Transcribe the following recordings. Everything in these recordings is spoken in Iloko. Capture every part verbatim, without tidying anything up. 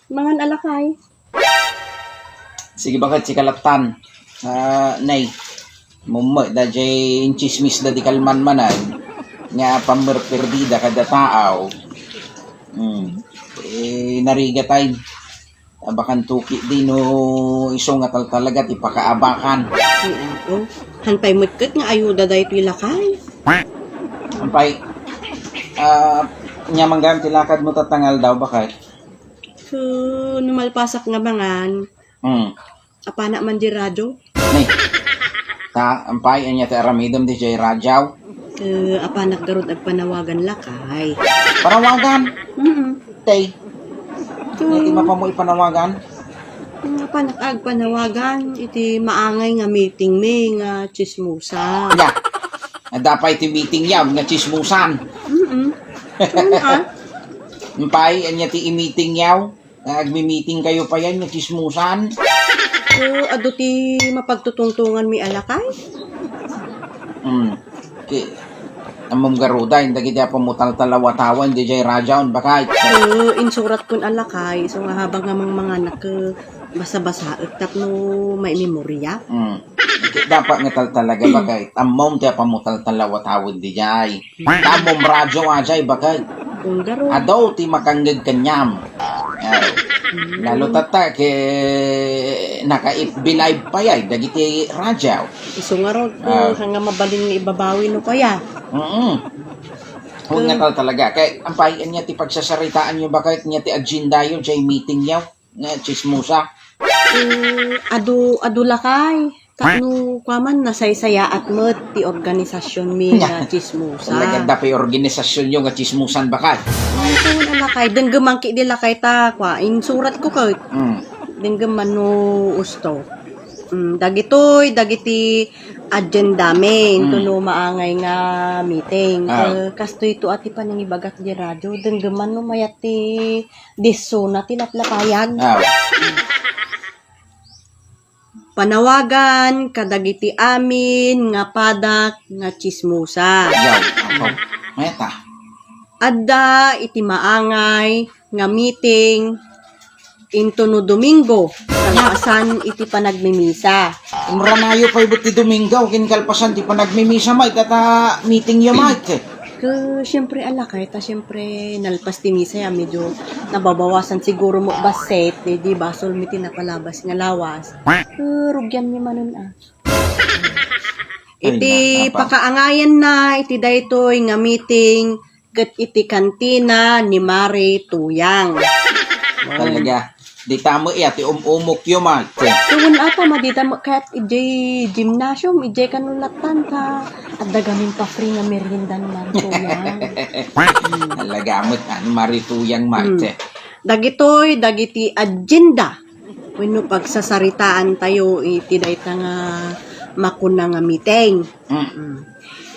Mangan a lakay. Sige, baket, sika lattan. Ah, nay, mummet da jay intsismis da di kalman manen nga pammerperdida kada tao. Hmm. Eh, narigat ay. Abakan tuki di no isu nga taltalaga ti pakaabakan. Ay, oo. Han pay met ket nga ayuda daytoy lakay. Han pay, ah, ania man gayam ti lakadmo tatta nga aldaw, baket? So, no malpasak nga mangan, Hmm. apanak man di radyo? Ni. Ta, han pay, ania ti aramidem di jay radyo? Eh, apanak garud agpanawagan lakay. Panawagan? Mm-mm. Tay. Ito. Iti mapamo ipanawagan? Nga panakag panawagan iti maangay nga meeting mi nga tsismosa. Ya. Adda pay ti meeting yaw nga tsismosan. Mm-mm. Ano, ah? Pay, ania ti i-meeting yaw? Nga agmi-meeting kayo pay nga tsismosan? So, adu ti mapagtutungtungan mi a lakay? Hmm. Ki-, ammom garuden, dagiti apo mo taltalawatawen, di jay radyo, baket. Oo, insurat kon a lakay, so nga habang nga mangmanganak, eh, basa-basaek tapno maimemoria. Hmm. Dapat nga taltalaga, baket. Ammom ti apo mo taltalawatawen, di jay. Ammom radyo, a jay, baket. Kung garo. Adu ti makangngeg kaniam. Ah, lalo tatta, ke naka-F B Live pay ay, dagiti radyo. Isu ngarud, ah, nga mabalin nga ibabawi no kaya. Mm. Huwag nga tal talaga. Kay, ampay, ania ti pagsasaritaanyo, baket, ania ti agendayo, jay meetingyo, nga tsismosa. Eh, adu, adu lakay. Tapno, kua man, nasaysayaat met ti organisasionmi nga tsismosa. Talaga, adda pay organisasionyo nga tsismosan, baket. Ay, ito nga lakay. Denggeman ki di lakay ta, kua, insurat ko ket. Mm. Denggeman no usto. Mm, dagitoy, dagiti agenda mi, mm, intono maangay nga meeting. Ah. Eh, kastoy to a ti panangibagak di radyo. Denggeman no mayat ti dissona ti laplapayag. Ah. Panawagan kadagiti amin nga padak nga tsismosa. Yaw, apo. Mayat a. Adda iti maangay nga meeting intono Domingo, kalpasan iti panagmimisa. Imranayo pay bet ti Domingo, ken kalpasan ti panagmimisa, mayat ta meetingyo, mayat. Ke, siyempre, a lakay, ta siyempre, nalpas ti misa, ya, medyo nababawasan siguro mo bassit, di, di basol mi ti napalabas nga lawas. Ke, rugian mi manen, ah. Ay, iti na, apa? Pakaangayanna iti daytoy nga meeting ket iti kantina ni Mari Tuyang. Talaga. Dita met ya ti um-umokyo, Mari. Wen, apa, madita met kayat idiay gymnasium, idiay kano lattan ta adda gamin pa free nga merienda ni Mari Tuyang. Talaga met, ah, ni Mari Tuyang, Mari. Hmm. Dagitoy dagiti agenda wenno pagsasaritaantayo iti dayta nga makuna nga meeting. Mm. Mm.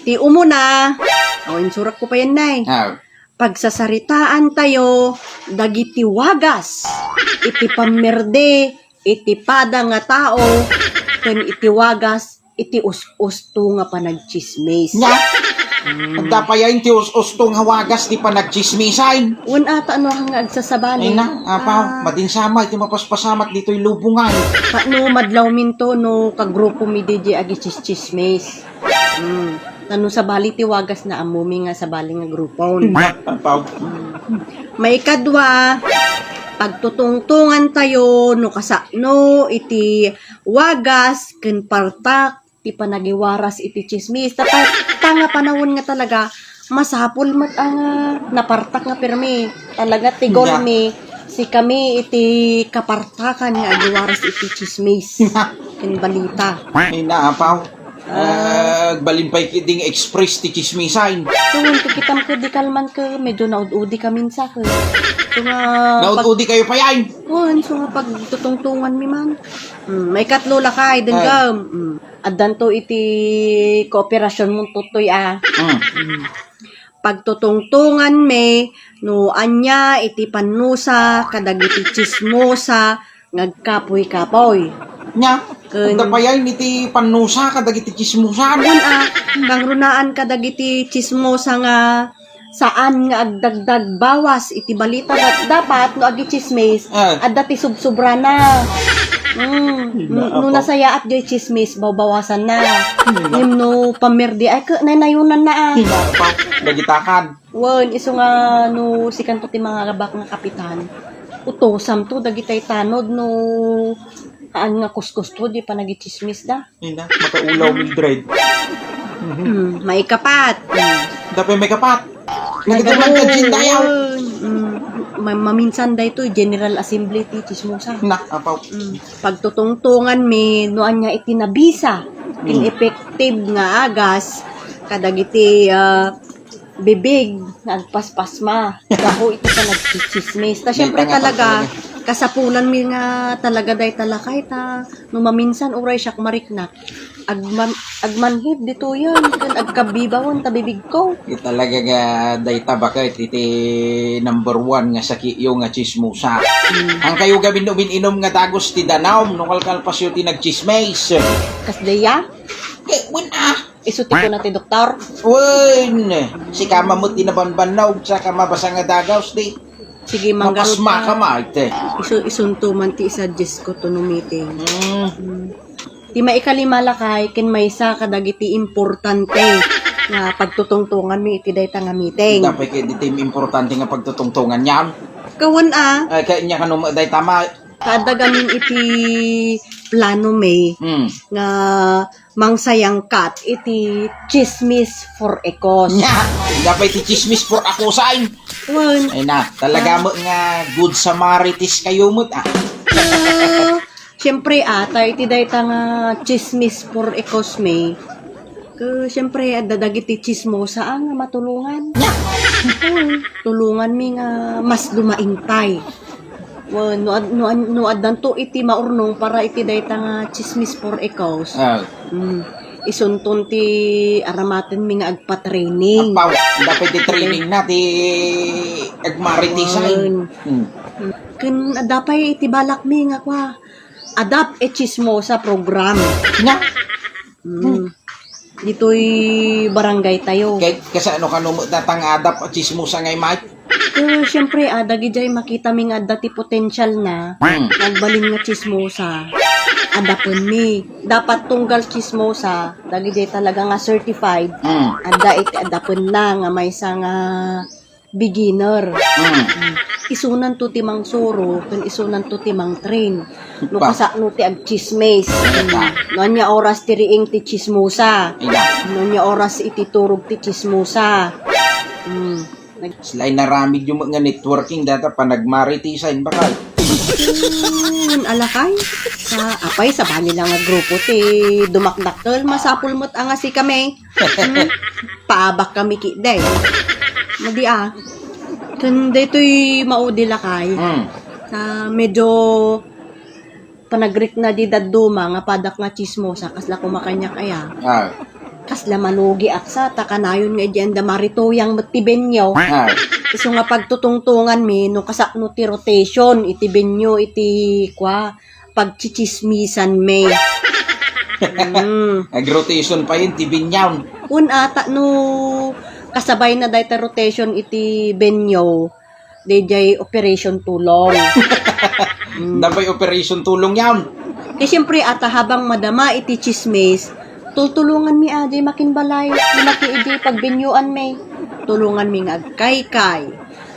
Ti umuna, o, insurakko payen, nay. Ah. Pagsasaritaantayo dagiti wagas iti pammirdi iti pada nga tao ken iti wagas iti us-usto nga panagtsismis. Nya? Mm. Adda pay ti us-usto nga wagas ti panagtsismisan. Wen, ata no nga agsasabali. Ay na, apaw, ah, madinsama iti mapaspasamak ditoy lubongan. Tapno madlawminto no kagrupomi diay agitsistsismis. Mm. Tapno sabali ti wagas na ammomi nga sabali nga grupon. Apaw. Mm. Maikadua, pagtutungtongantayo no kasano iti wagas ken partak ti panagiwaras iti tsismis. Ta, ta, ta nga panawen nga talaga, masapul met a nga napartak nga pirmi. Talaga ti goal mi, sikami iti kapartakan nga agiwaras iti tsismis ken balita. Ay na, apaw. Ah. Ah, agbalin pay ketdi nga express ti tsismisan. Wen, kikitam ketdi kalman ket medyo naud-udi kami sa ket. Ito nga pag- Naud-udi kayo pay ay? Wen, so nga pagtutungtongan mi man. Hmm, maikatlo lakay, denggem. Ah. Hmm. Addanto iti kooperasyon mo toy, ah. Mm. Mm. Pagtutungtongan mi no ania iti pannusa kadagiti tsismosa nga agkapuy-kapuy. Nya, ken adda pay iti pannusa kadagiti tsismosa. Wen, ah, kangrunaan kadagiti tsismosa nga Saan nga agdagdag bawas iti balita. Da-, dapat no agitsismis, Ah. adda ti subsubrana. Mm. Ina, No, no apo. nasayaat diay tsismis, bawbawasanna. Ina. Ngem no pammerdi, ay, ke-, naynayonanna, ah. Ina, apo. Dagitakan. Wen, isu nga no sikanto ti mangagabak nga kapitan, utosamto dagitay tanod no haan nga kuskusto di panagitsismisda. Ina, makaulaw, Mildred. Hmm, maikapat. Hmm. Dapay maikapat. Nagduman ka, Jin, dayaw. Hmm, ma-, maminsan daytoy General Assembly ti tsismosa. Na, apaw. Hmm. Pagtutungtungan mi no ania iti nabisa, Hmm. ineffective nga agas, kadagiti, ah, bibig nga agpaspasma. Gapu iti panagtsismis. Ta May siyempre tanga talaga, talaga. Kasapulan mi nga talaga dayta lakay ta no maminsan uray siak mariknak, agman-, agmanhid ditoyen, ken agkabibawen ta bibigko. Di talaga nga dayta baket iti number one nga sakityo nga tsismosa. Hmm. Ang kayo gamin umin-inom nga dagus ti danum, no kalkalpasyo ti nagtsismis. Kas daya? Eh, wen, ah. Isu ti kuna ti doktor? Wen, sika met ti nabanbannog, saka mabasa nga dagaus, di. Sige, manggarud Mapasma ka, ka. Marte. Isu-, isunto man ti isuggest ko to no meeting. Mm. Mm. Ti maikalima lakay, ken maysa kadagiti importante nga pagtutungtungan mi iti dayta nga meeting. Dapay ket diti importante nga pagtutungtungan yan. Kawan, ah. Ay, kaya niya kano dayta ma- Kaadda gamin iti plano, May, Hmm. nga mangsayangkat iti Chismis for Ecos. Nya, dapay ti Chismis for Acosan. Wen. Ay na, talaga Ah. mo nga good Samaritis kayo mo, ah. Ah, siyempre, ata iti dayta nga Chismis for Ecos, May. Ke, siyempre, adda dagiti chismosa, ah, nga matulungan. Nya. Oo, tulungan mi nga mas lumaing pay. Wen, no ad-, no an-, no addanto iti maurnong para iti dayta nga Chismis for Ecos. Ah. Mm. Isunton ti aramaten mi nga agpa-training. Apaw, dapay ti training na, ti agmaritis ay. Wen. Hmm. Ken adda pay iti balak mi nga kua, Adapt a Chismosa program. Nya? Mm. Ditoy barangay tayo. Kay, kasano kano mo datang adap a chismosa ngay, Mike? Eh, siyempre, ah, dagidiay makita mi nga adda ti potential na, Hmm. nagbalin nga chismosa. Adapen mi. Dapat tunggal chismosa, dagidiay talaga nga certified. Hmm. Adda iti adapen na nga maysa nga beginner. Hmm. Hmm. Isunanto ti mangsuro, ken isunanto ti mangtrain. No Pa. kasano ti agchismis. Ita. Hmm. No ania oras ti riing ti chismosa. Ina. No ania oras iti turog ti chismosa. Hmm. Nag- Sila inaramid yung mga networking data pa nagmaritisan bakal. Hmm, alakay. Sa, apay, sabali lang nga grupo ti dumakdakkel, masapul met a nga si kami. Hmm? Paabak kami ki, day. Madi, ah. Ken daytoy maudi lakay. Hmm. Ta medyo panagrikna di dadduma nga padak nga chismosa, kasla kumakaniak aya. Ah. Kasla malugi aksa, ta kanayon nga idi anda marituyang met ti benyo. Ah. Isu nga pagtutungtungan mi, no kasano ti rotation, iti benyo, iti kua, pagchichismisan mi. Mm. Nag-rotation pa yun, ti Binyawn. Un ata no kasabay na dayta rotation iti venue, dayjay operation tulong. Mm. Dapay operation tulong yan. Di siyempre, ata habang madama iti chismis, tultulungan mi adi makinbalay, di maki idi pagbinyuan mi. Tulungan mi nga agkaykay.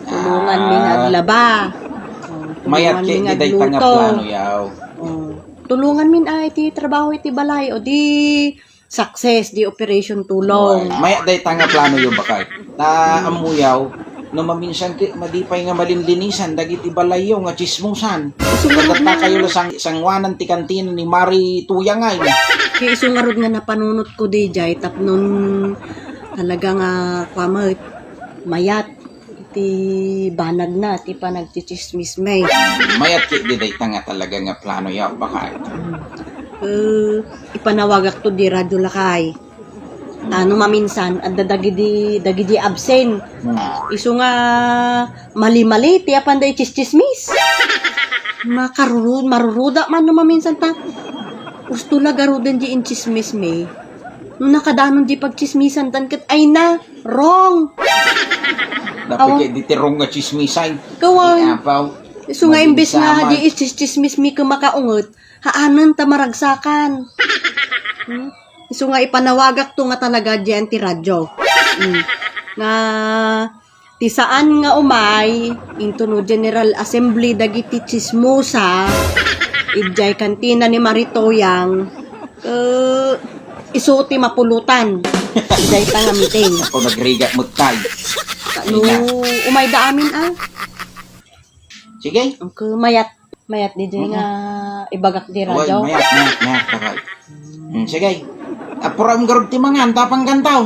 Tulungan mi nga Ah. aglaba. Oh, Mayat tulungan mi kay nga di dayta nga agluto. plano yaw. Oh. Tulungan min ay ti trabaho iti balay o di success di operation tulong. Mayat dayta nga plano yo bakay. Ta ammo yaw, no maminsan ti madipay nga malinlinisan dagiti balayyo nga chismosan. Isu nga Pagkatta kayo la sang-, sangwanan ti kantina ni Mari Tuyangay. Kaya isu ngarud nga napanunot ko di jay tapnon talaga nga kwamet mayat. Iti banagna ti panagchichismis, may. Mayat ket di dayta nga talaga nga plano ya, bakay. Mm. Eh, ipanawagak to di radyo lakay. Ano maminsan, adda dagidi, dagidi absent. Hmm. Isu nga mali-mali, ti apan da ichischismis. Makaruru-, maruruda man no maminsan ta. Usto la garuden di inchismis mi. No nakadanon di pagtsismisan tan ket ay na, wrong. Dapat Awan. Kay di ti wrong nga tsismisan. Kawan. Ay, apaw. Isu nga imbes nga di istsismis mi ken makaunget, haanen ta maragsakan. Hmm? Isu nga ipanawagak to nga talaga diyan ti radyo. Hmm. Nga ti saan nga umay into no General Assembly dagiti tsismosa, idiay kantina ni Maritoyang, eh, isu ti mapulutan. Idiay ta nga meeting. Ako nagrigat mo, tay. Ano, Ay na. Umayda amin, ah. Sige. Okay, mayat, mayat di Mm-mm. Nga ibagak di Uy, radyo. Mayat, mayat, mayat, takay. Hmm, sige. Apuram garud ti mangan, tapang kantaw.